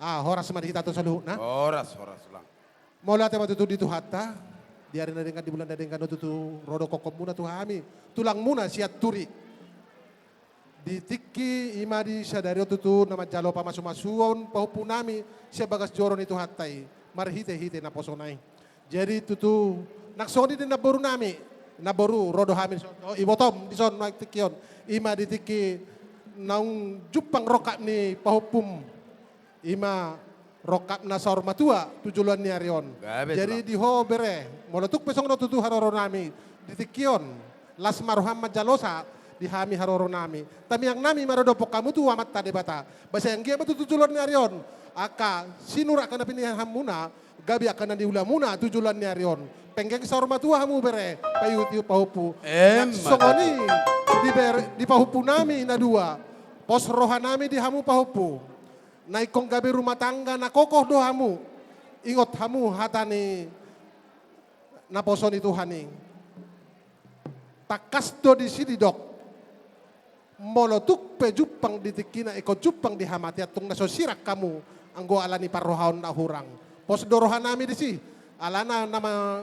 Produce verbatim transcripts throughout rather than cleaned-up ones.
Ah, horas ma di hita tu saluhutna. Horas, horas, Tulang. Mauliate ma tutu di Tuhanta, di ari na denggan, di bulan na denggan on tutu ro do kokomuna tu hami, tulangmuna Sianturi. Di tingki i ma di sadari on tutu na manjalo pamasumasuon pahompunami sian bagas joro ni Tuhanta i, marhitehite naposona i. Jadi tutu, nang songon i di namborunami, namboru, ro do hami dison, oh, ibotom dison nuaeng tingki on, i ma di tingki naung jumpang rongkap ni pahompum, i ma rongkap na saur matua tu joloan ni ari on. Gabe, Tulang. Jadi di ho bere, molo tung pe songon on tutu haroronami di tingki on, las ma roham manjalosa di hami haroronami. Tangiangnami maradophon hamu tu Amanta Debata, asa anggiat ma tutu joloan ni ari on angka sinur angka na pinahanmuna, gabe angka na niulamuna tu joloan ni ari on. Penggeng saur matua hamu bere, paihutihut pahompu. Emma tutu. Songon i di bere, di pahompunami na dua. Pos rohanami di hamu pahompu, na ingkon gabe rumah tangga na kokoh do hamu. Ingot hamu hata ni naposo ni Tuhan i. Tangkas do disi didok, molo tung pe jumpang di tingkina ingkon jumpang di hamatean, tung na so sirang hamu anggo ala ni parrohaon na hurang. Pos do rohanami disi, alana na ma-,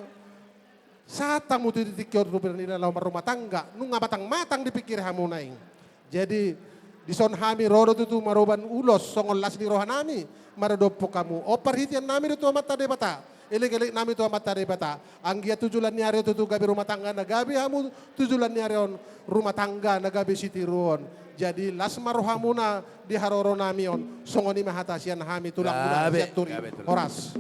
sahat hamu tu di tingki on rupani laho marrumah tangga, nunga matangmatang dipingkiri hamuna i. Jadi dison hami ro do tutu maroban ulos songon las ni rohanami maradophon hamu. On parhiteannami do tu Amanta Debata, elekeleknami tu Amanta Debata, anggiat tu joloan ni ari on tutu gabe rumah tangga na gabe hamu, tu joloan ni ari on rumah tangga na gabe sitiruon. Jadi las ma rohamuna di haroronami on. Songon i ma hata sian hami, tulangmuna Sianturi. Gabe, gabe, Tulang. Horas.